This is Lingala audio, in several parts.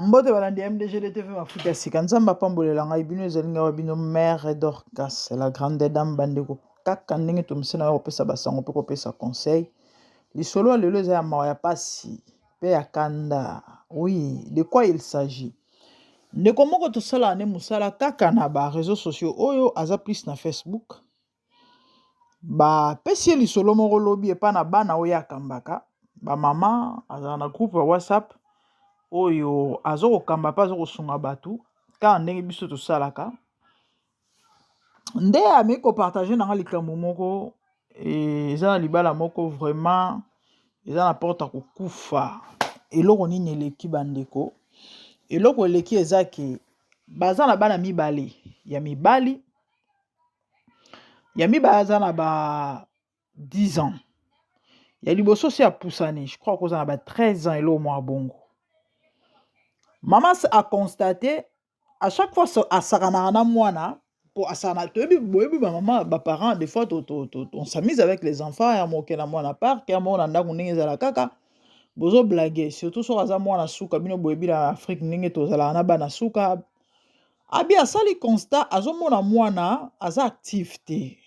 Mbote balandi ya MDGD TV mafuta ya sika. Nzambe apambolela ngai bino, ezali ngai wa bino Mère Dorcas la grande dame. Bandeko, kaka ndenge tomesana ya kopesa basango mpe kopesa conseil, lisolo ya lelo eza ya mawa, ya pasi mpe ya kanda. Oui, de quoi il s'agit? Ndeko moko tosalaka nde mosala kaka na ba réseaux sociaux oyo, aza plus na Facebook. Bapesi ye lisolo moko lobi epa na bana oyo akambaka, bamama. Azala na groupe ya WhatsApp oyo aza kokamba mpe aza kosunga bato kaka ndenge biso tosalaka. Nde ameki kopartager na nga likambo moko. Eza na libala moko, vraiment eza na porte ya kokufa. Eloko nini eleki, bandeko? Eloko eleki eza ke baza na bana mibale ya mibali. Ya mibale aza na ba 10 ans, ya liboso si apusani, je crois koza na ba 13 ans, eloko mwa bongo. Mama aconstater à chaque fois asakanaka na mwana, po asakana, toyebi, boyebi bamama, baparents, des fois to, to, to, on s'amuse avec les enfants ya moke na mwana park ya moko na ndako, ndenge ezala kaka bozoblaguer, surtout soki aza mwana suka. Bino boyebi na Afrique ndenge tozalaka na bana suka. Abi asali constat, azomona mwana aza active te,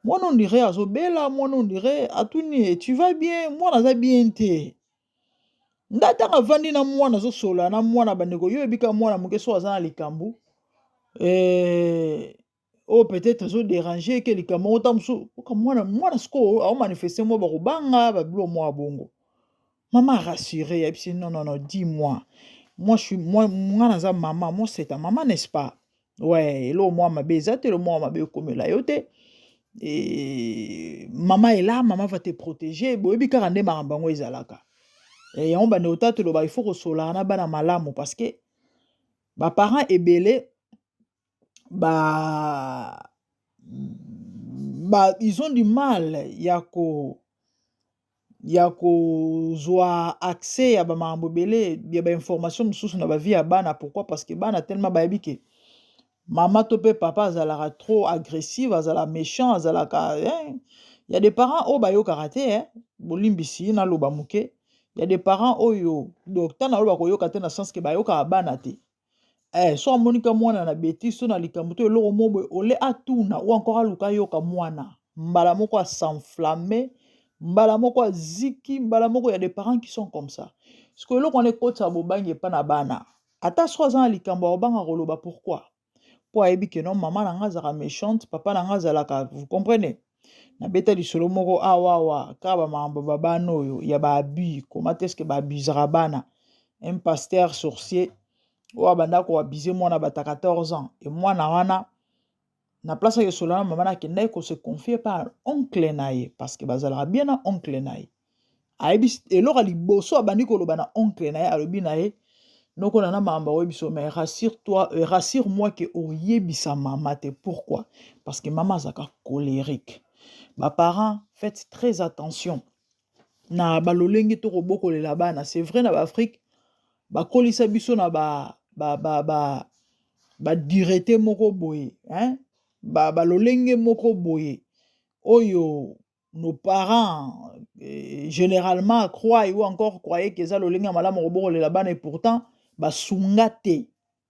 mwana on dirait azobela, mwana on dirait. Atuni: "Tu vas bien?" Mwana aza bien te. Nde ntango avandi na mwana, azosolola na mwana, bandeko, yo oyebika mwana moke so aza na likambo oyo peut-être azodéranger ke likambo moko ta mosusu oka mwana. Mwana sikoyo aomanifester mwa bakobanga babilo mwa bongo. Mama rassuré, ayebisi: "Non, non, non, dis-moi, moi je suis moi, nga naza mama, moi c'est ta maman, n'est-ce pas? Ouais, eloko mwa mabe eza te, eloko mwa mabe ekomela yo te. E, mama est là, mama va te protéger." Boyebi kaka nde makambo yango ezalaka. Yango bandeko, ta toloba, il faut kosolaka na bana malamu, parce que baparents ebele ba ils ont du mal ya kozwa accès ya bamakambo ebele, ya bainformation mosusu na bavie ya bana. Pourquoi? Parce que bana tellement bayebi ke mama to mpe papa azalaka trop agressive, azalaka méchant, azalaka, hein. Ya des parents oyo bayokaka te, hein. Bolimbisi, naloba moke. Ya des parents oyo, donc ntango naloba koyoka te, na sens ke bayokaka bana te. So amonika mwana na bétise to na likambo to eloko moko boye, ole atuna ou encore aluka ayoka mwana, mbala moko as'enflamme, mbala moko aziki, mbala moko. Ya des parents qui sont comme ça. Sikoyo eloko wana ekotisa bobangi epa na bana. Ata so aza na likambo ya kobanga koloba. Pourquoi? Mpo ayebi ke non, mama na nga azalaka méchante, papa na nga azalaka, vous comprenez. Nabeta lisolo moko awa awa kaka bamakambo babana oyo ya baabus, comment est ce que baabusaka bana. Un pasteur sorcier oyo abanda koabuser mwana bata 14 ans. E mwana wana, na place ake esola na mama na, akendaki kose confier pa oncle na ye, parce que bazalaka bien na oncle na ye. Ayebi eloko ya liboso abandi koloba na oncle na ye, alobi na ye: "Noko, na makambo akoyebi biso, mais rassure toi, rassure moi ke oyebisa mama te." Pourquoi? Parce que mama azalaka colérique. Baparents, faites très attention na balolenge to kobokolela bana. C'est vrai, na baAfrique bakolisa biso na badureté moko boye, hein? Balolenge moko boye oyo nos parents généralement croient ou encore croyaient que eza lolenge ya malamu kobokolela bana, et pourtant basunga te.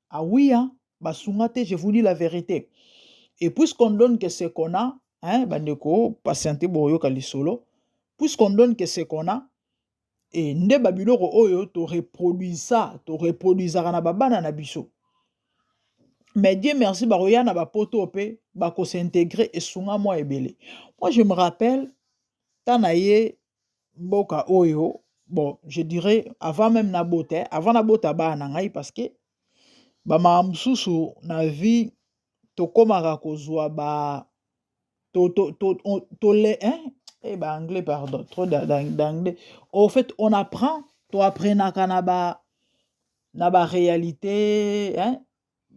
Ah oui, hein, basunga te, je vous dis la vérité. Et puisqu'on donne que ce qu'on a, hein, bandeko, patiente, boyoka lisolo. Puisqu'on donne que ce qu'on a, e nde babiloko oyo toreproduisa, toreproduisaka na babana na biso. Mais Dieu merci, bakoya na bapoto mpe bakos'intégrer, esunga mwa ebele. Moi je me rappelle ntan na ye mboka oyo, bon, je dirais avant même nabota, avant nabota bana na ngai, parce que bamaka mosusu na vie tokomaka kozwa ba to to to to le, hein, eh, ba anglais, pardon, trop d'anglais. Au fait, on apprend, toapprenaka na ba réalité, hein,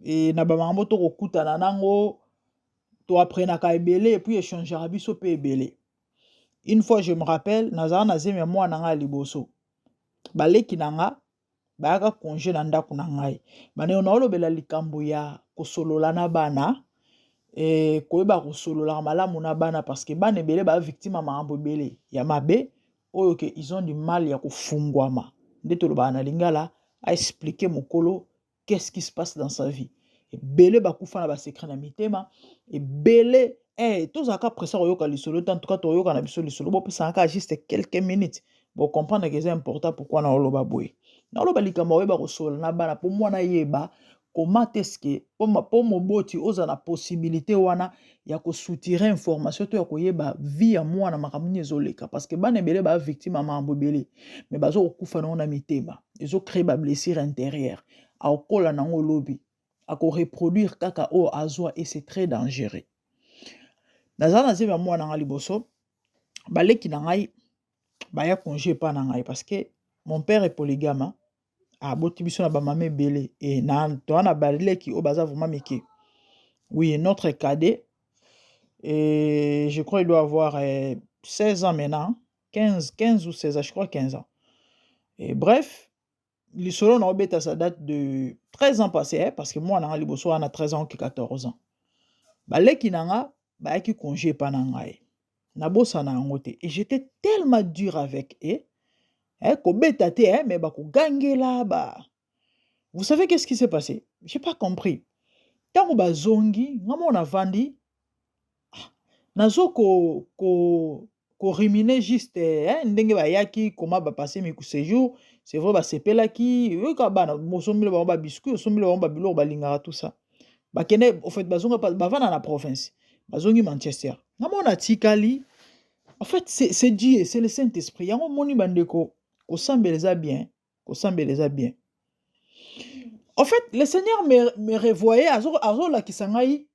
e na bamakambo tokokutana nango, toapprenaka ebele et puis échangeaka biso mpe ebele. Une fois, je me rappelle, nazala na zemi ya mwana na ngai ya liboso. Baleki na nga bayaka congé na ndako na ngai. Bandeko, naolobela likambo ya kosolola na bana, koyeba kosololaka malamu na bana, parce que bana ebele baa victime ya makambo ebele ya mabe oyo ke ils ont du mal ya kofungwama. Nde tolobaka na lingala, Aexpliquer mokolo qu'est-ce qui se passe dans sa vie. Ebele bakufa na basecret na mitema ebele. Eh, tozalaka pressé koyoka lisolo te. En tout cas, toyoka na biso lisolo, bopesaka kaka juste quelques minutes, bocomprendre que eza important. Pourquoi naoloba boye? Naoloba likambo oyeba kosolola na bana mpo mwana yeba comment est-ce que mpo moboti oza na possibilité wana ya kosoutirer information to ya koyeba vie ya mwana, makambo nini ezoleka, parce que bana ebele baa victime ya makambo ebele, mais baza kokufa nango na mitema, ezocréer bablessure intérieure. Akokola nango, lobi akoreproduire kaka oyo azwa, et c'est très dangereux. Naza na zemi ya mwana nga liboso, baleki na ngai baya congé epa na ngai, parce que mon père est polygame, aboti biso na bamama ebele e na toza na baleki oyo baza vraiment mike. Oui, notre cadet, et je crois il doit avoir 16 ans maintenant, 15, 15 ou 16 ans, je crois 15 ans. Et bref, lisolo na obeta, ça date de 13 ans passé, eh, parce que moi na nga liboso wana 13 ans que 14 ans, baleki na nga bayaki congé epa na ngai. Nabosana yango te. Et j'étais tellement dur avec eux, eh, kobeta te, eh, mais bakogangela ba. Vous savez qu'est-ce qui s'est passé? J'ai pas compris. Ntango bazongi, nga moko navandi, ah, nazo ko, ko, koruminer juste, eh, ndenge bayaki, koma bapasser miku séjour. C'est vrai, basepelaki, oyoka bana, osombeli bango babiscuit, osombeli bango babiloko balingaka, tout ça. Bakende, au fait, bazonga, bavanda na province, bazongi Manchester. Nga moko natikali. En fait, c'est Dieu, c'est le Saint-Esprit. Yango moni, bandeko, kosambela eza bien, kosambela eza bien. En fait, le Seigneur me revoyait, azolakisa ngai,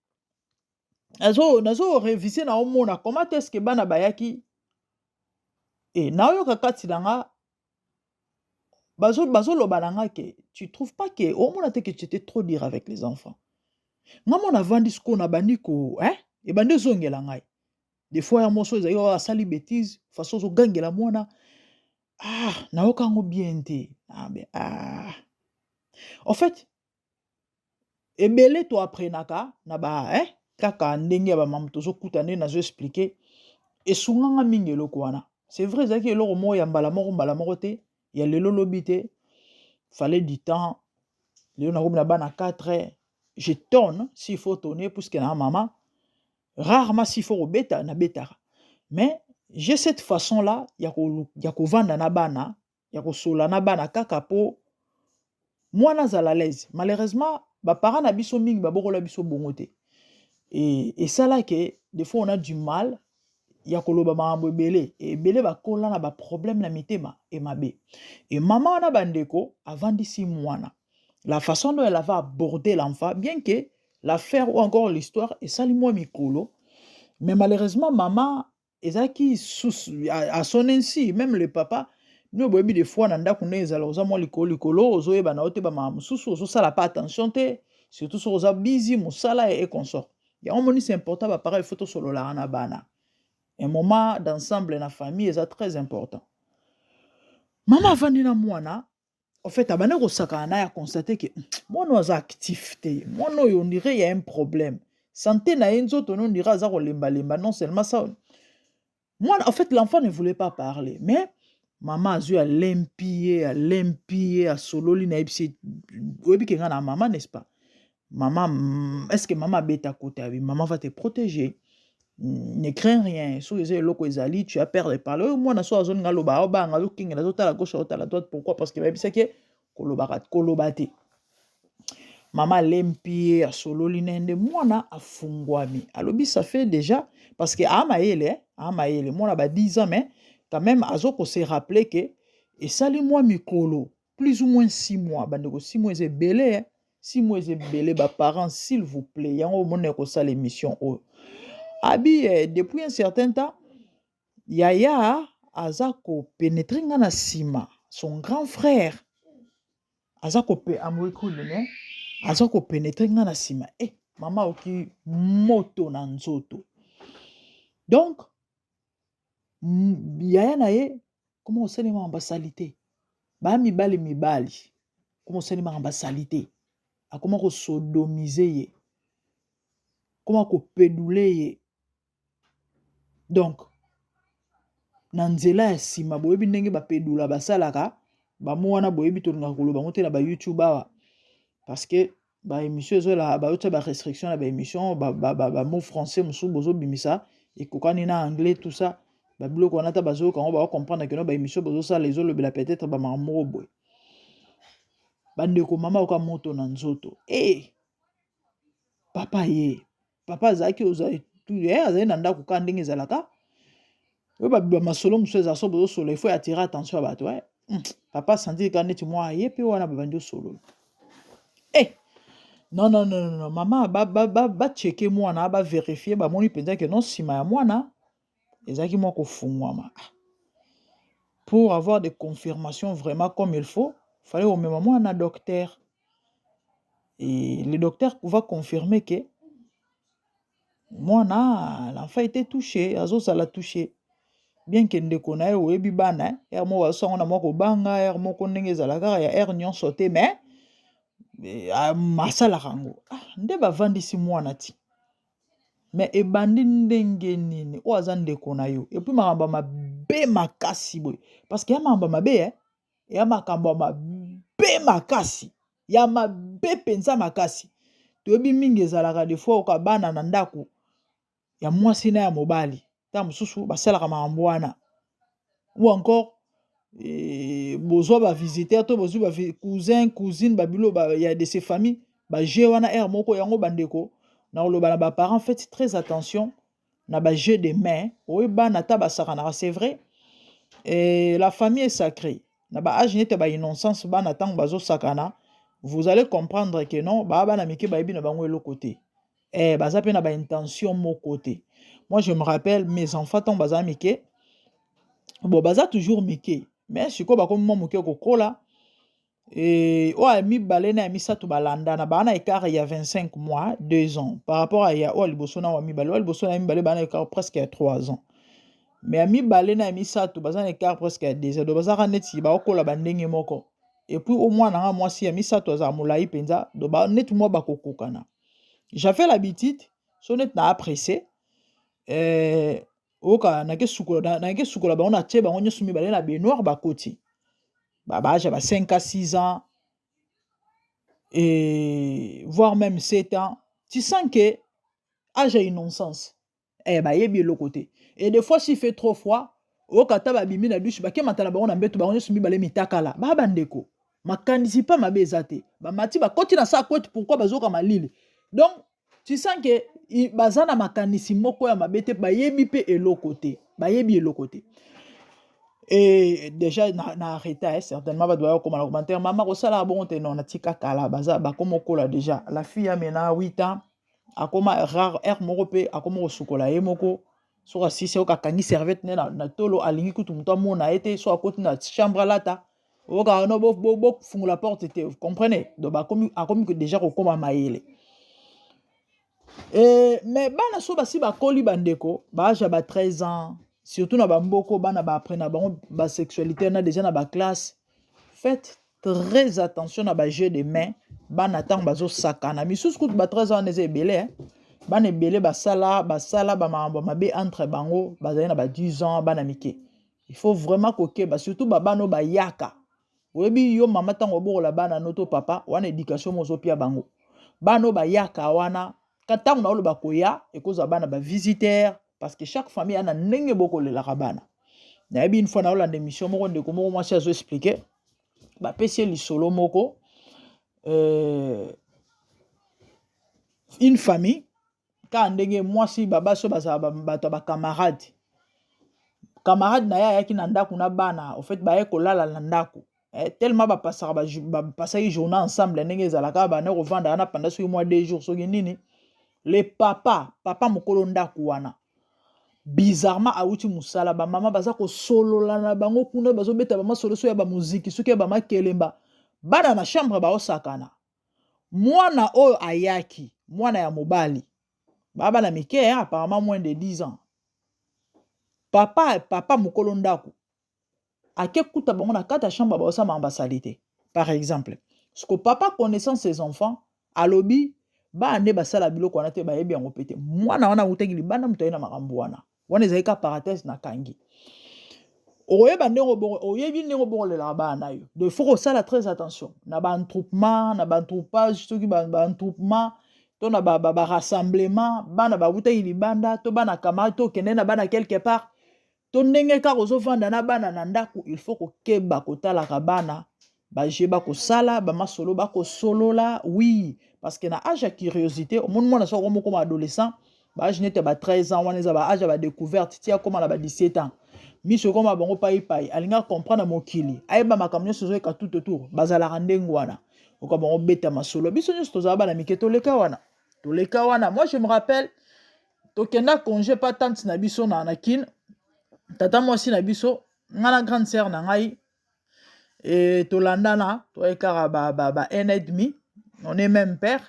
nazo réviser, naomona comment est ce que bana bayaki e naoyoka kati na nga bazoloba na nga ke tu trouves pas que omona te que tu étais trop dur avec les enfants. Nga mo navandi sikoyo, nabandi ko, eh? Ebandi ezongela ngai. Des fois ya moso ezali oyo asali bétise, façon ozogangela mwana, ah, nayoka yango bien te. Ah, ben, ah. En fait, ebele toapprenaka na ba, eh? Kaka ndenge ya bamama tozokuta, ndenge nazo expliquer, esunganga mingi eloko wana. C'est vrai, ezalaki eloko moko ya mbala moko mbala moko te, ya lelo lobi te, fallait du temps. Lelo nakomi na bana 4, je tonne s'il faut tonner, puisque na mama rarement, s'il faut kobeta, nabetaka, mais j'ai cette façon là ya kovanda na bana, ya kosola na bana, kaka po mwana azala à l'aise. Malheureusement, baparent na biso mingi babokola biso bongo te e esalaki des fois on a du mal ya koloba makambo ebele ebele. Bakola na baproblème na mitema emabe. E mama wana, bandeko, avandisi mwana, la façon dont elle avait abordé l'enfant, bien que l'affaire ou encore l'histoire esali mwa mikolo, mais malheureusement mama ezalaki à son insu, même le papa. Bino boyebi, des fois na ndako ndenge ezala, oza mwa likolo likolo, ozoyeba na yo te bamama mosusu, ozosala pa attention te, surtout soki oza busy mosala et consort. Yango moni, c'est important, baparent, il faut tosololaka na bana. Un moment d'ensemble na famille eza très important. Mama avandi na mwana, en fait, abandi kosakana na ye, aconstater ke mwana oyo aza actif te, mwana oyo on dirait y a un problème santé na ye, nzoto no on dirait aza kolembalemba. Non seulement ça, mwana, en fait, l'enfant ne voulait pas parler, mais mama azwi, alempi ye, alempi ye, asololi na ye. Bisi oyebi ke nga na mama, n'est-ce pas mama? Est-ce que mama abeta kota? Abi mama va te protéger, ne crains rien. Soki eza eloko ezali, tu as peur de parler. Oyo mwana so azolinga aloba, aobanga, azokengela, azotala gauche, azotala droite. Pourquoi? Parce que bayebisaki ye kolobaka, koloba te. Mama alempi ye, asololi na ye, nde mwana afungwami, alobi ça fait déjà, parce que aa mayele, aa mayele, mwana ba 10 ans, mais quand même azokose rappeler ke esali mwa mikolo, plus ou moins 6 mois. Bandeko, 6 mois eza ebele, 6 mois eza ebele. Baparents, s'il vous plaît, yango omona kosala émission oyo. Abi eh, depuis un certain temps, yaya aza kopénétrer nga na nsima, son grand frère aza kope amoikolene, aza kopénétrer nga na nsima. E mama oki moto na nzoto. Donc yaya na ye koma kosalemaka basali te, baya mibali mibali koma kosalemaka basali te, akoma kosodomiser ye, koma kopedule ye. Donc na nzela ya nsima, boyebi ndenge bapedula basalaka. Bamo wana boyebi, tolingaka koloba yango te na baYouTube awa, parce que baémission ezola, bayotia barestriction na baémission, bamot français mosusu bozobimisa ekokani na anglais, tout ça. Babiloko wana, ata bazoyoka yango, bakocomprendre que non, baémission bozosala ezolobela peut-être bamakambo moko boye. Bandeko, mama oka moto na nzoto. E papa, ye papa azalaki, azali na ndako kaka ndenge ezalaka. Oyo bamasolo mosusu ezala so bozosolola, il faut attirer attention ya bato. Papa asandili kaka neti mwa ye mpe wana babandi osolola. E non, non, non, non, mama bacheke mwana, baverifie, bamoni mpenza que non, nsima ya mwana ezalaki mwa kofungwama. Pour avoir des confirmations vraiment comme il faut, fallait omema mwana docteur, et le docteur va confirmer que mwana, l'enfant était touché, azozala touché, bien que ndeko na ye. Oyebi bana, heure moko bazosango na mwa kobanga, heure moko ndenge ezala kaka ya heure nyonso te, mais asalaka yango. Ah, nde bavandisi mwana ti, mais ebandi ndenge nini? Oyo aza ndeko na yo, et puis makambo ya mabe makasi boye, parce que ya makambo ya mabe, eh? Ya makambo ya mabe makasi, ya mabe mpenza makasi. Toyebi mingi ezalaka des fois oka bana na ndako ya mwasi na ya mobali, ntango mosusu basalaka makambo wana, ou encore bozwa bavisiteur to bozwi bacousin, cousine, babilo ba, ya de ces familles, bajeu wana heure moko yango. Bandeko, na koloba na baparent, faites très attention na bajeu de main oyo bana ata basakanaka. C'est vrai, et la famille est sacrée. Na baage neti ya bainnocence, bana ntango bazosakana, vous allez comprendre que non, baa bana mike, bayebi na bango eloko te, baza mpe na baintention moko te. Moi, je me rappelle mes enfants, ntango baza mike, bon, baza toujours mike, mais sikoyo bakomi mwa moke kokola. Oyo ya mibale na ya misato balandana, baa na écart ya 25 mois, 2 ans par rapport à ya oyo ya liboso na oyo ya mibale. Oyo ya liboso na ya mibale baa na écart presque ya 3 ans, mais ya mibale na ya misato baza na écart presque ya 2 ans. Donc bazalaka neti bakokola bandenge moko. Et puis o mwana nga mwasi ya misato azala molai mpenza, donc neti mwa bakokokana. J'avais l'habitude, so neti na apprécié, oyoka nake sukola bango, natie bango nyonso mibale na baignoire, bakoti baage ya ba 5 à 6 ans et voire même 7 ans. Tu sens que âge ya innocence, bayebi eloko te. Et des fois, s'il fait trop froid, oyoka ata babimi na douche, bakemata na bango na mbeto, bango nyonso mibale mitakala. Baa bandeko, makanisi mpa mabe eza te, bamati, bakoti na sa kwete. Pourquoi? Bazoka malili. Donc tu sens que baza na makanisi moko ya mabe te, bayebi mpe eloko te, bayebi eloko te. Et déjà na arrêté, eh, certainement bato baya kokoma na commentaire: "Mama, kosalaka bongo te." Non, natika kala, baza bakoma okola déjà. La fille amena 8 ans, akoma rare heure moko mpe akoma kosukola ye moko. Soki asisi, oyoka akangi serviette ne na tolo, alingi kutu moto amona ye te. So akoti na chambre, alata, oyokaka no bofungola porte te. Vous comprenez? Donc akomi, akomi déjà kokóma mayele. Mais bana so basi bakoli, bandeko, baage ya ba 13 ans, surtout na bamboko, bana baapprendre na bango basexualité na déjà na baclasse. Faites très attention na bajeu de main. Bana ntango bazosakana, misusu kutu ba 13 ans wana eza ebele, eh? Bana ebele basala bamakambo mabe entre bango, bazali na ba 10 ans, bana mike. Il faut vraiment kokeba, surtout babana oyo bayaka. Oyebi yo mama, ntango obokola bana no to papa wana, éducation mo ozopia bango. Bana oyo bayaka wana, ntango naoloba koya, ekozwa bana bavisiteur, parce que chaque famille ana ndenge bokolelaka bana. Nayebi, une fois naolanda émission moko, ndeko moko mwasi azoexplike, bapesi ye lisolo moko, une famille kaka ndenge mwasi, babasi oyo bazala bato ya bacamarade, camarade na ye ayaki na ndako na bana. Au fait, baye kolala na ndako, tellement bapasaka, bapasaki journée ensemble, ndenge ezalaka, bana kovanda wana panda soki mwa 2 jours, soki nini. Le papa, papa mokolo ndako wana, bizarrement awuti mosala, bamama baza kosolola na bango kuna, bazobeta bamasolo so ya bamuziki, soki ya bamakelemba, bana na chambre baosakana. Mwana oyo ayaki, mwana ya mobali, baa bana mike, apparemment moins de 10 ans. Papa mokolo ndako ake kuta bango na kati ya chambre, baosala makambo basali te. Par exemple, ce papa, connaissant ses enfants, alobi bana nde basala biloko wana te, bayebi yango mpe te. Mwana wana awutaki libanda, moto aye na makambo wana. Wana ezali ka parenthèse nakangi. Okoyeba ndenge obongo, oyebi ndenge obongolelaka bana na yo. Donc il faut kosala très attention na ba attroupement, na ba attroupage, soki ba attroupement to na ba rassemblement, bana bawutaki libanda to bana camarade to okende na bana quelque part to ndenge kaka ozovanda na bana na ndako, il faut kokeba kotalaka bana ba jeux bakosala, ba masolo bakosolola. Oui, parce que na âge ya curiosité, omoni mwana soki akomi okoma adolescent, ba âge neti ya ba 13 ans wana eza ba âge ya ba découverte, ti akoma na ba 17 ans, miso ekoma bango paipai, alingi acomprendre mokili, ayeba makambo nyonso ezoyeka tout autour. Bazalaka ndenge wana, oka bango beta masolo. Biso nyonso tozala bana mike, toleka wana, toleka wana. Moi, je me rappelle, tokenda congé pa tante na biso na Kine, tata mwasi na biso, nga na grande sœur na ngai, e tolandana, toyei kaka ba un et demi, on est même père.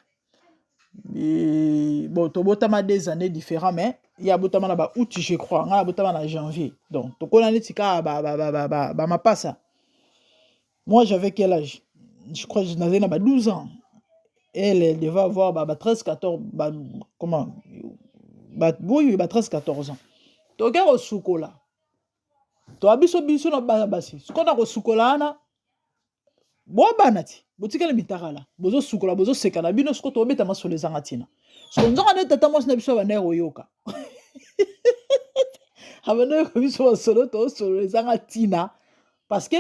Et, bon, tobotama 2 années différents, mais ye abotama na ba août, je crois, ngai abotama na janvier. Donc tokola neti kaka bamapasa. Moi, j'avais quel âge? Je crois nazali na ba 12 ans, elle, elle devait avoir ba 13, 14, ba, comment ba, oui, ba 13, 14 ans. Toke kosukola, toya biso na bana basi. Sikoyo na kosukola wana, bobana ti botikali mitakala, bozosukola, bozoseka na bino. Sikoyo tobeta masolo ezanga ntina. Siko nzoka nde tata mwasi na biso abandaki koyoka, abandaki koyoka biso masolo tosolola ezanga ntina, parce que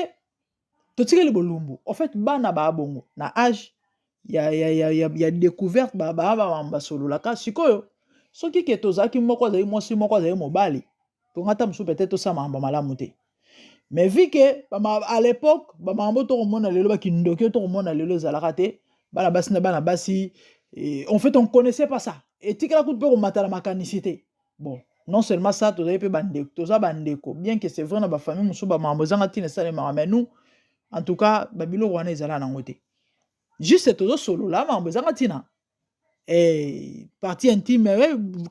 totikali bolumbu. En fait, bana baa bongo na âge ya découverte, baa bamama basololaka. Sikoyo soki ke tozalaki, moko azali mwasi, moko azali mobali, tonga ta mosusu peut-être tosala makambo malamu te. Mais vu que à l'époque bamakambo tokomona lelo, bakindoki oyo tokomona lelo ezalaka te, bana basi na bana basi, en fait, on connaissait pas ça, etikala kutu mpe komata na makanisi te. Bon, non seulement ça, tozali mpe bandeko, toza bandeko, bien que c'est vrai, na bafamille mosusu bamakambo ezanga ntina esalemaka, mais nous, en tout cas, babiloko wana ezala nango te. Juste tozosolola makambo ezanga ntina, partie intime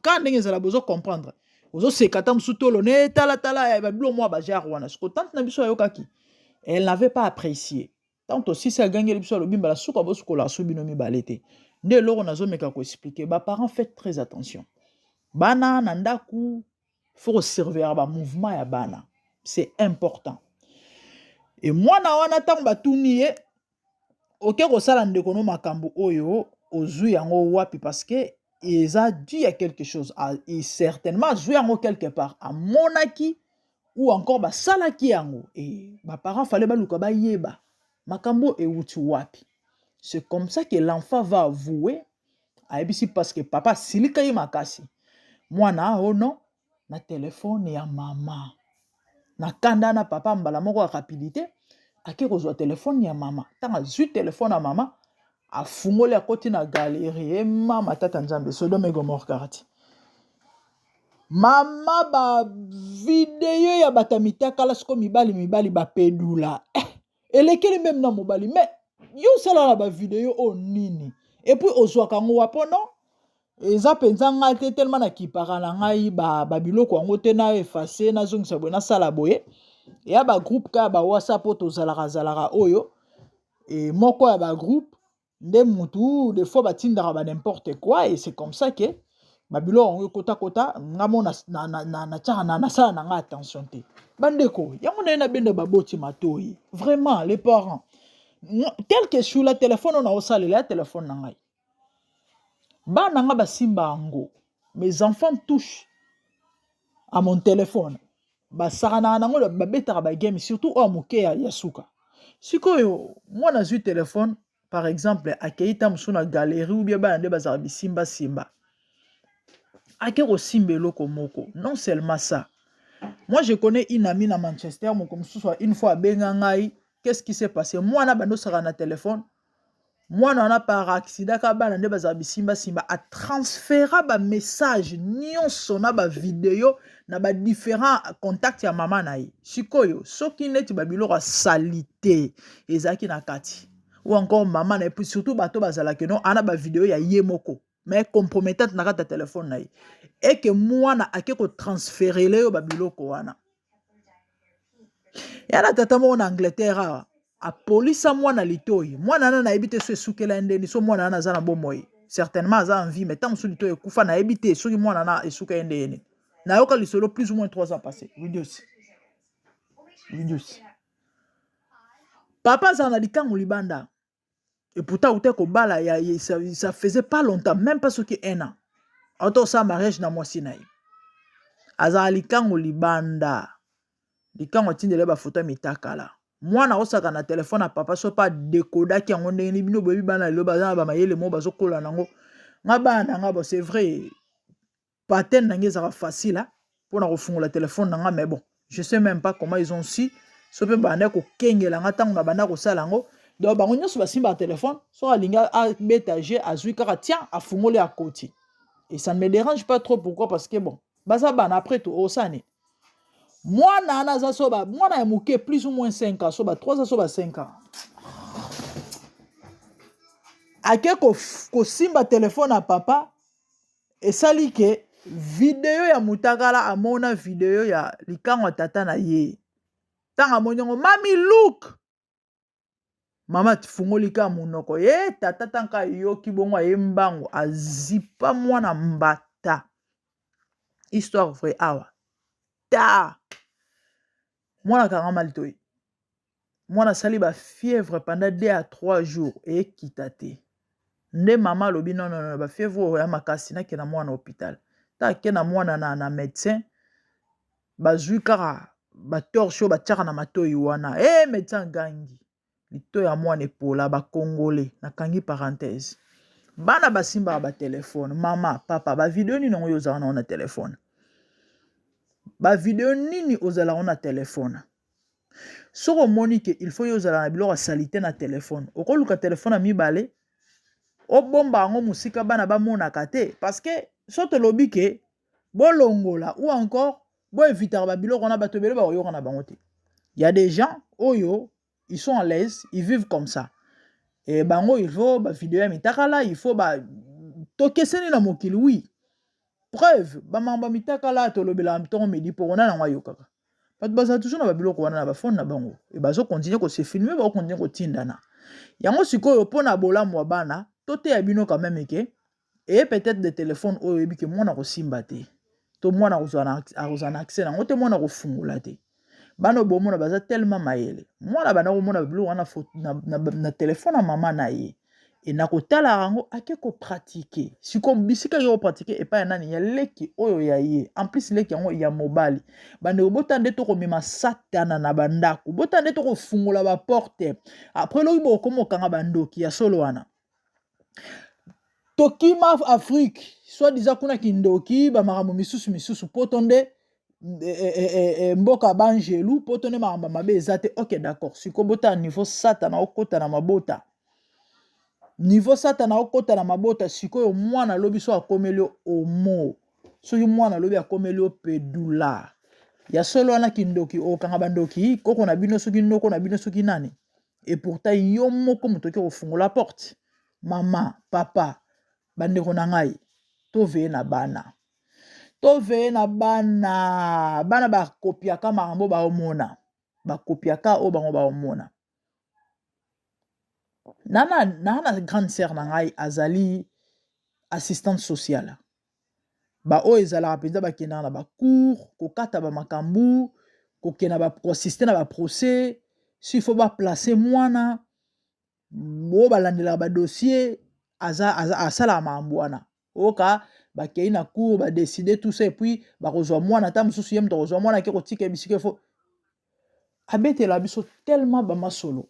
kaka ndenge ezala, bozo comprendre, ozoseka ata mosusu tolo ne talatala, babiloko mwa bagenre wana. Siko tante na biso ayokaki, elle n'avait pas apprécié. Ntango tosisi, agangeli biso, alobi: "Mbala suka bosukola so bino mibale te." Nde eloko nazomeka koexpliquer baparents: faites très attention, bana na ndako, faut kosurveiller bamouvement ya bana, c'est important. E mwana wana, ntango batuni ye: "Oke kosala ndeko no makambo oyo, ozwi yango wapi?" Parce que eza dû à quelque chose, et certainement azwi yango quelque part, amonaki ou encore basalaki yango. E baparent fallait baluka bayeba makambo ewuti wapi. C'est comme ça que l'enfant va avouer, ayebisi, parce que papa asilika ye makasi. Mwana: "Oh non, na telefone ya mama." Na kanda na papa, mbala moko ya rapidité, ake kozwa telefone ya mama. Ntango azwi telefone ya mama, afungoli, akoti na galerie. E mama, tata Nzambe, Sodome Gomore karati mama, bavideo ya bato ya mitakala. Siko mibali mibali bapedula, elekeli même na mobali. Mais yo osala na bavideo oyo nini? Et puis ozwaka yango wapo? "Non, eza mpenza ngai te, tellement nakipaka na ngai babiloko yango te, na effacer, nazongisa boye, nasala boye." Eya bagroupe kaka ba WhatsApp oyo tozalaka zalaka oyo, e moko ya bagroupe nde mutu des fois batindaka ba n'importe quoi, et c'est comme ça que babiloko yango ekotakota. Nga mo natiaka, nasala na nga attention te. Bandeko, yango naye nabenda baboti matoi, vraiment, les parents, tel que sula telefone oyo naosalela ya telefone na ngai, bana nga basimba yango. Mes enfants touchent à mon téléphone, basakanaka nango, babetaka bagame, surtout oyo moke ya suka. Sikoyo mwana azwi telefone, par exemple, akei ta mosusu na galerie ou bien bana nde bazalaka bisimbasimba, ake kosimba eloko moko. Non seulement ça, moi, je connais une amie na Manchester, moko mosusu, une fois abenga ngai: "Qu'est-ce qui s'est passé?" Mwana bando osaka na telefone, mwana wana, par accident kaka, bana nde bazala bisimbasimba, atransfera bamessage nyonso na bavideo na badifférent contact ya mama na ye. Sikoyo soki neti babiloko asali te ezalaki na kati, ou encore mama na ye, puis surtout bato bazalaki no ana bavideo ya ye moko mais compromettante na kati ya telefone na ye, eke mwana ake kotransférer yo babiloko wana. Ya na tata moko na Angleterre awa, apolisa mwana litoi. Mwana wana, nayebi te so esukela ye ndeni, so mwana wana aza na bomoi, certainement aza en vie, mais ntango mosusu litoi ekufa, nayebi te soki mwana na esuka ye ndeni. Nayoka lisolo plus ou moins 3 ans passé, widios. Julius. Papa azala na likango libanda. Et pourtant auta kobala ya, ya, ça, ça faisait pas longtemps, même pas soki un an. Auta osala mariage na mwasi na ye. Azala likango libanda. Likango atindela ye bafoto ya mitakala. Mwana osaka na telefone ya papa so pa dekodaki yango ndenge nini bino boyebi bana lelo baza na bamayele moko bazokola nango. Nga bana na nga bo c'est vrai pattern na nga ezalaka facile mpona kofungola telefone na nga mais bon je sais même pas comment ils ont su so mpe banda kokengela nga ntango na banda kosala yango donc bango nyonso basimbaka telefone soki alingi abeta je azwi kaka tian afungoli akoti et ça ne me dérange pas trop pourquoi parce que bon baza bana après tout osala nini mwana wana aza so ba mwana ya moke plus ou moins 5 ans so ba 3 ans so ba 5 ans ake kosimba telefone ya papa esali ke video ya mutakala amona video ya likango ya tata na ye ntango amoni yango mami look mama afungoli kaka monoko ye tata tanka ayoki bongo aye mbango azipa mwana mbata histoire vraie awa ta mwana akangama litoi mwana asali ba fièvre pendant 2 à 3 jours ekita te nde mama alobi non non non ba fièvre oyo ya makasi nakende na mwana hôpital ta ake na mwana na médecin bazwi kaka batorche oyo batiaka na matoi wana e médecin agangi litoi ya mwana epola bakongole nakangi parenthèse bana basimbaka batelefone mama papa bavideo nini yango oyo ozalaka nango na telefone bavideo nini ozalaka na telefone soki omoni ke il faut yo ozala na biloko ya salite na telefone okoluka telefone ya mibale obomba yango mosika bana bamonaka te parce que so tolobi ke bolongola ou encore boevitaka babiloko wana bato ebele bakoyoka na bango te ya des gens oyo ils sont à l'aise ils vivent comme ça e bango il faut bavideo ya mitakala il faut ba tokeseni na mokili oui preuve bamakambo ya mitakala tolobelaka ntongo midi mpo wana nango ayokaka bato bazala toujours na babiloko wana na bafone na bango e bazokontinue kose filme bakokontinue kotindana yango sikoyo mpo na bolamu ya bana toteya bino quand même ke eye peut-être de telefone oyo oyebi ke mwana kosimba te to mwana akozala na accès nango te mwana kofungola te bana bomona baza tellement mayele mwana banda komona biloko wana na telefone ya mama na ye e na kotala yango ake kopratike sikoyo bisika ake kopratike epai ya nani ya leki oyo ya ye en plus leki yango ya mobali bandeko bota nde tokomema satana na bandako bota nde tokofungola baporte apres lobi bokoma okanga bandoki ya solo wana tokima afrique soit disant kuna kindoki bamakambo misusu misusu poto nde e, e, e, e, mboka banjelu poto nde makambo mabe eza te ok d'accord sikoyo botala niveau satana okota na mabota niveau satana okota na mabota sikoyo mwana alobi so akomeli yo omo soki mwana alobi akomeli yo pedula ya solo wana kindoki okanga bandoki koko na bino soki noko na bino soki nani et pourtant yo moko moto oki kofungola porte mama papa bandeko na ngai toveye na bana toveye na bana bana bakopiaka makambo baomona bakopiaka oyo bango baomona na na grande sœur na ngai azali assistante sociale baoyo ezalaka mpenza bakendaka na bacour kokata bamakambo kokenda koassiste na baprocès s'il faut baplace mwana oyo balandelaka badossier asalaka makambo wana oyoka bakei na cour badeside tout ça et puis bakozwa mwana ata mosusu ye moto akozwa mwana ake kotika bisika efo abetela biso tellement bamasolo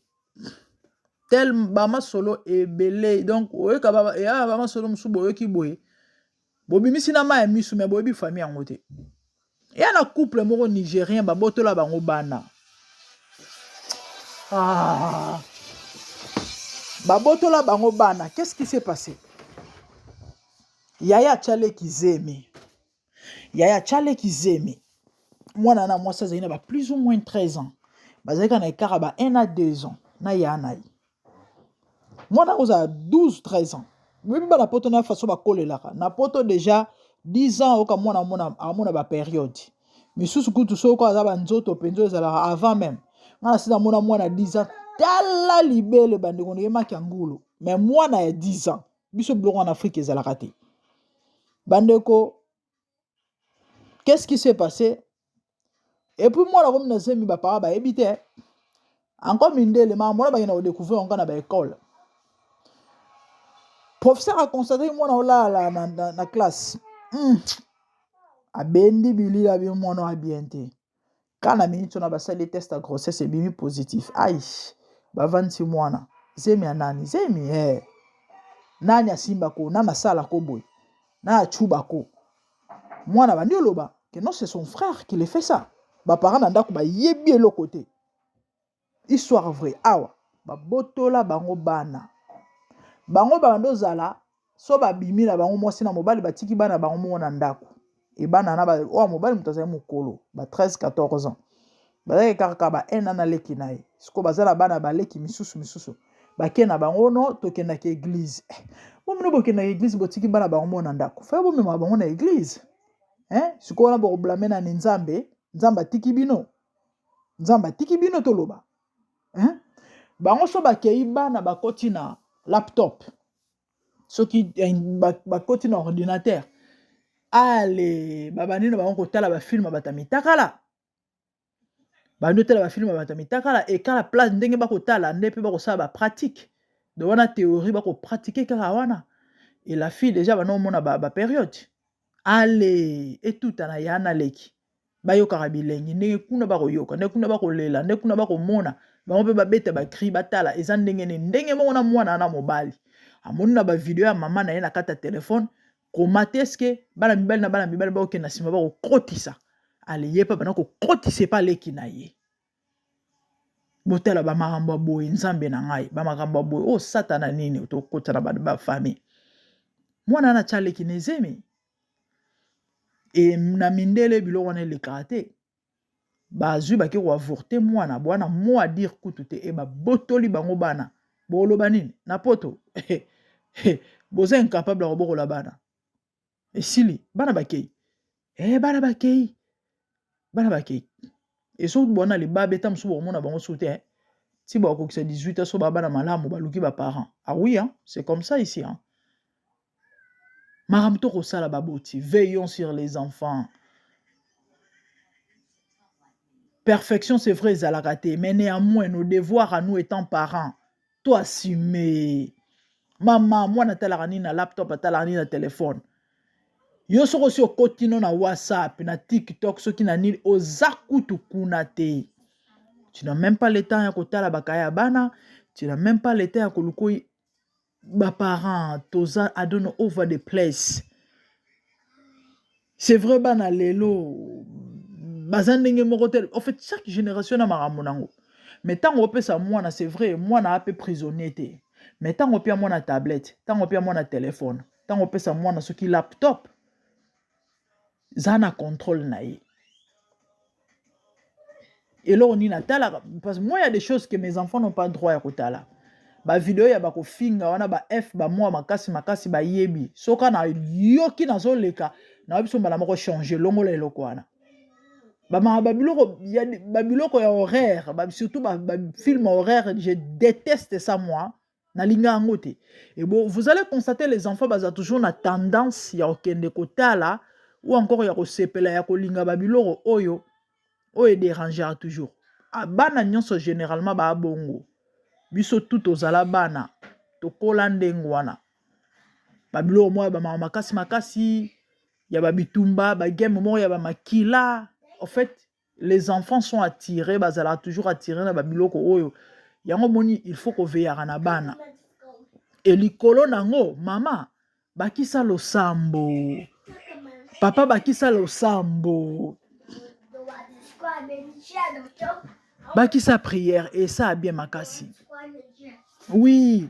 tel bamasolo ebele donc oyoka eya bamasolo mosusu boyoki boye bobimisi na mai ya misu me boyebi famille yango te eya na couple moko nigérien babotola bango bana ah. babotola bango bana qu'est-ce qui s'est passé yaya atyaleki zemi yaya atyaleki zemi mwana na mwasi azali na ba plus ou moins 13 ans bazali kaka na écart ya ba 1 à 2 ans na ya na ye mwana kozala 12 13 ans boyebi bana poto na façon bakolelaka na poto déjà 10 ans oyoka mwana amona baperiode misusu kutu soki aza banzoto mpenza ezalaka avant même nga na si namona mwana 10 ans tala libele bandeko ndenge ya ngulu mais mwana ya 10 ans biso biloko na afrique ezalaka te bandeko qu'est-ce qui s'est passé? Et puis mwana komi na zemi, ba parents bayebi te. Encore mindele makambo wana bakenda kodécouvrir yango na baekole. Professeur aconstate mwana olala na classe. Abendi bilila bi mwana wa bien te. Ka na minute wana basali test ya grossesse, ebimi positif. Ai, bavandisi mwana, zemi ya nani? Zemi eh. Nani asimbako? Nani asalako boye? Nani acubako mwana? Bandi oloba que non, c'est son frère qui le fait ça. Baparent na ndako bayebi eloko te. Histoire vraie awa, babotola bango bana. Bango babandi ozala so babimi na bango, mwasi na mobali, batiki bana bango moko na ndako. Ebana na oyo mobali, moto azali mokolo ba 13 14 ans, bazalaki kaka ba 1 an na leki na ye. Sikoyo baza na bana baleki misusu misusu, bake na bango no tokendaki église. Eh, bomino bokendaki église, botiki bana bango moko na ndako. Faye bomema bango na église, eh? Sikoyo wana bokoblâmer nani? Nzambe? Nzambe atiki bino? Nzambe atiki bino? Toloba, eh? Bango so bakei, bana bakoti na laptop, soki eh, bakoti na ordinateur, ale babandi na bango kotala bafilm ya bato ya mitakala. Bandi otala bafilm ya bato ya mitakala, ekala place ndenge bakotala nde mpe bakosala bapratique de wana théorie, bakopratiquer kaka wana. Et la fille déjà bana omona bapériode ba ale etutana ya na leki, bayokaka bilengi ndenge kuna bakoyoka, nde kuna bakolela, nde kuna bakomona bango mpe babeta bacris, batala eza ndenge nini. Ndenge moko na mwana na mobali amoni na bavideo ya mama na ye na kati ya telefone koma te eske bana mibali na bana mibali bakokende na nsima bakokotisa. Ale ye mpe bana kokotisa epa aleki na ye. Botala bamakambo ya boye, Nzambe na ngai, bamakambo ya boye oyo Satana nini tokota na bafamille. Mwana wana atya aleki na ezemi. E na mindele biloko wana elekaka te. Bazwi, bake koavorter mwana bwana mo adire kutu te. E babotoli bango bana. Boloba nini na poto? Boza incapable ya kobokola bana. Esili, bana bakei. E bana bakei, bana bakei. Esoki bwana libabe ta mosusu, bokomona bango su te ti bakokisa 18. So baa bana malamu, baluki baparent. Ah oui, hein? C'est comme ça ici, hein? Makambo tokosala, baboti, veillons sur les enfants. Perfection, c'est vrai, ezalaka te, mais néanmoins nos devoirs à nous étant parents, to assumer. Mama, mwana atalaka nini na laptop? Atalaka nini na telefone? Yo soki osi okoti no na WhatsApp, na TikTok, soki na nini, oza kutu kuna te. Tu n'as même pas le temps ya kotala bakaya ya bana, tu n'as même pas le temps ya koluka. Baparent toza, I don't know, over the place. C'est vrai, bana lelo baza ndenge moko te. En fait, chaque génération na makambo nango. Mais ntango opesa mwana, c'est vrai, mwana ape prisonnier te, mais ntango opia mwana tablette, ntango opia mwana telefone, ntango opesa mwana soki laptop, za na contrôle na ye eloko nini atalaka. Parce que moi, il y a des choses que mes enfants n'ont pas droit ya kotala. Bavideo ya bakofinga wana, ba f bamwa makasi makasi, bayebi. Soki nayoki nazoleka, nayebi biso mbala moko change, longola eloko wana. Bamaka babiloko ya babiloko ya horreur, surtout bafilm horreur, je déteste ça, moi nalinga yango te. Et bon, vous allez constater, les enfants baza toujours na tendance ya kokende kotala ou encore ya kosepela ya kolinga babiloko oyo oyo edérangera toujours. Ah, bana nyonso généralement baa bongo. Biso tu tozala bana, tokola ndenge wana. Babiloko moko ya bamaka makasi makasi, ya babitumba, bagame moko ya bamakila. En fait, les enfants sont attirés, bazalaka toujours attirés na babiloko oyo. Yango moni, il faut koveyaka na bana. E likolo nango, mama bakisa losambo, papa bakisa losambo, bakisa prière, esa bien makasi. Oui,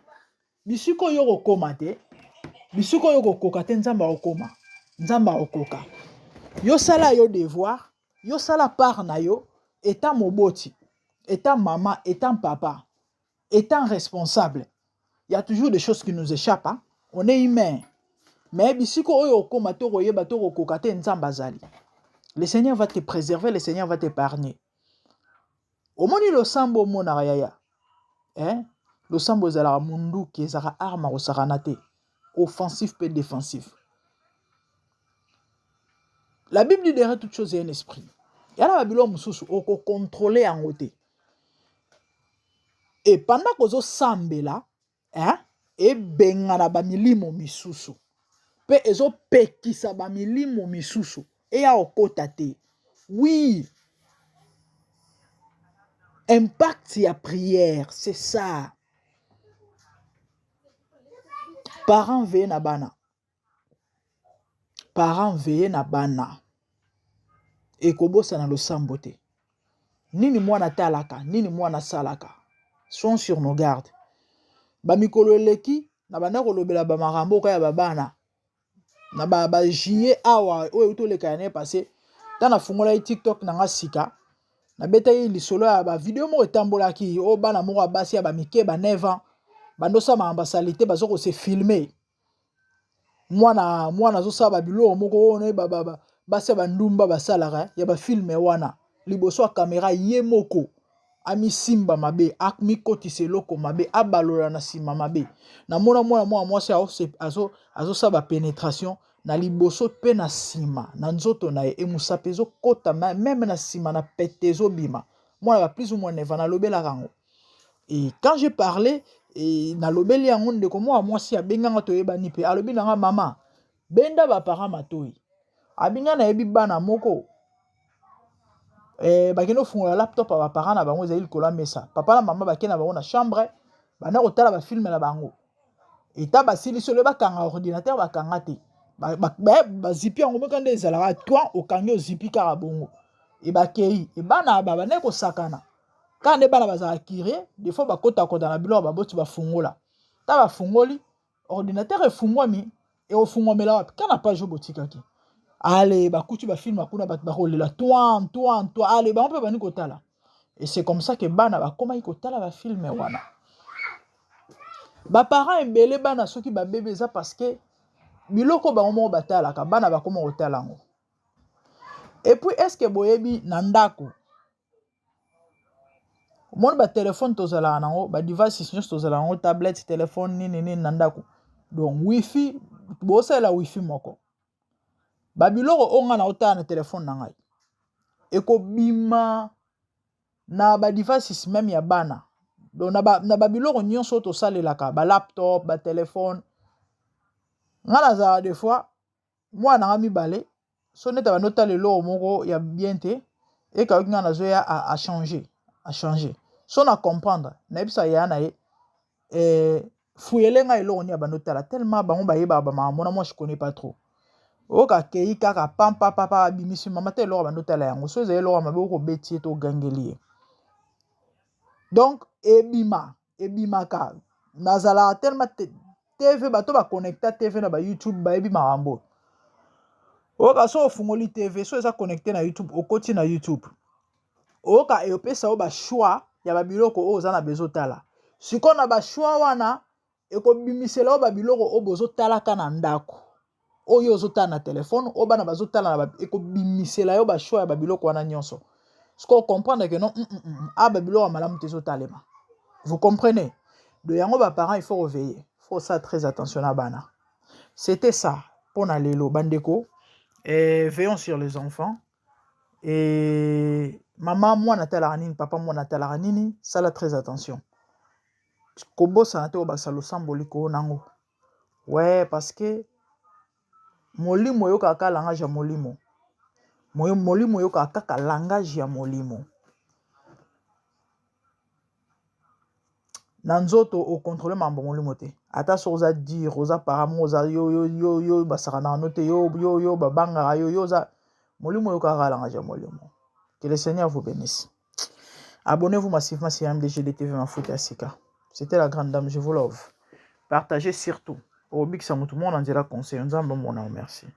bisika oyo kokóma te, bisika oyo kokoka te, Nzambe akokóma, Nzambe akokoka. Yo sala yo devoir, yo sala part na yo étant moboti, étant mama, étant papa, étant responsable. Il y a toujours des choses qui nous échappent, hein? On est humain. Mais bisika oyo okóma to koyeba to kokoka te, Nzambe azali. Le Seigneur va te préserver, le Seigneur va t'épargner. Omoni losambo, omonaka yaya, eh? Losambo ezalaka munduki, ezalaka arme akosakana te, offensif mpe défensif. La Bible dit: derrière toute chose, il y a un esprit. Ya na babiloko mosusu okokontrole yango te. E pendant kozosambela, hein, ebengana bamilimo misusu mpe ezopekisa bamilimo misusu eya kokota te. Oui, impact ya prière, c'est ça. Parents, veille na bana. Parents, veille na bana. Ekobosana losambo te. Nini mwana atalaka, nini mwana asalaka. Soyons sur nos gardes. Bamikolo eleki na banda kolobela bamakambo oyo ya babana na ba, ba juillet awa oyo euti oleka ya année passée, ntango nafungolaki TikTok na nga sika, nabetaki lisolo ya bavideo moko etambolaki oyo bana moko ya basi ya bamike ba 9 ans bandosala makambo basali te, baza kose filmer. Mwana mwana azosala babiloko moko oyo basi ya bandumba basalaka ya bafilme wana liboso ya kamera, ye moko amisimba mabe, amikotisa eloko mabe, abalola na nsima mabe. Namona mwana mwana mwasi azosala bapénétration na liboso mpe na nsima na nzoto na ye, emosape ezokɔta même na nsima na pete ezobima. Mwana ba plus ou moins 9 ans, nalobelaka yango. Et quand j'ai parlé e nalobeli yango, ndeko mwana mwasi abenganga, toyebani mpe, alobi nanga: "Mama, benda baparent matoi." Abinga nayebi bana moko bakende kofungola laptop ya baparent na bango, ezali likolo ya mesa. Papa na mama bakende na bango na chambre, banda kotala bafilme na bango. Eta basilisi olo, bakanga ordinateur, bakanga te, bazipi yango moka nde ezalaka toi, okangi, ozipi kaka bongo. Ebakei ebana babandaki kosakana kaka nde bana bazalaka curieux. Des fois bakotakota na biloko baboti, bafungola. Ta bafungoli ordinateur, efungwami, ekofungwamela wapi? Kaka na page oyo botikaki. Ale bakuti bafilme kuna, bato bakolela toi toi toi. Ale bango mpe bandi kotala et c'est comme ça que bana bakomaki kotala bafilme wana. Baparent ebele, bana soki babebi, eza parce que biloko bango moko batalaka, bana bakoma kotala yango. Et puis, est ce que boyebi, na ndako omoni batelefone tozalaka nango, badevices nyonso tozalaka nango, tablette, telefone, nini nini na ndako, donc wifi, bosalela wifi moko, babiloko oyo ngai naotala na telefone na ngai ekobima na badevices même ya bana. Donc na babiloko nyonso oyo tosalelaka, balaptop, batelefone, ngai nazala des fois mwana nanga mibale so neti abandi otala eloko moko ya bien te, ekayoki ngai nazoya, achange, achange. So na comprendre, nayebisa yaya na ye fuyele ngai eloko nini abandi otala, tellement bango bayebaka bamakambo na moi, je connais pas trop. Oyoka akei kaka pampapapa, abimisi: "Mama te, eloko abandi otala yango." So ezali eloko ya mabe, okobeti ye to ogangeli ye. Donc ebima, ebimaka. Nazalaka tellement TV, bato baconnecta TV na baYouTube bayebi makambo oyoka. So ofungoli TV, so eza connecté na YouTube, okoti na YouTube, oyoka epesa yo bachoix ya babiloko oyo oza na besoin otala. Sikoyo na bachoix wana, ekobimisela yo babiloko oyo bozotalaka na ndako, oyo ozotala na telefone, oyo bana bazotala na, ekobimisela yo bachoix ya babiloko wana nyonso. Sikoyo comprendre que non, a babiloko ya malamu te ezotalema. Vous comprenez? De yango baparent, il faut reveiller, faut ça, très attention na bana. C'était ça mpona lelo, bandeko. Veillons sur les enfants. Et mama, mwana atalaka nini? Papa, mwana atalaka nini? Sala très attention. Kobosana te kobakisa losambo likolo nango. Ouais, parce que molimo oyokaka kaka langage ya molimo. Molimo oyokaka kaka langage ya molimo. Na nzoto okontrole makambo molimo te. Ata soki oza dur, oza paramo, oza yo yo yo yo, basakanaka no te, yo yo yo, babangaka yo yo, oza molimo oyokaka kaka langage ya molimo. Que le Seigneur vous bénisse. Abonnez-vous massivement sur MDG TV Mafuta Sika. C'était la grande dame, je vous love. Partagez surtout. Obikisa mutu mona nzela conseil. Nzambe mona, merci.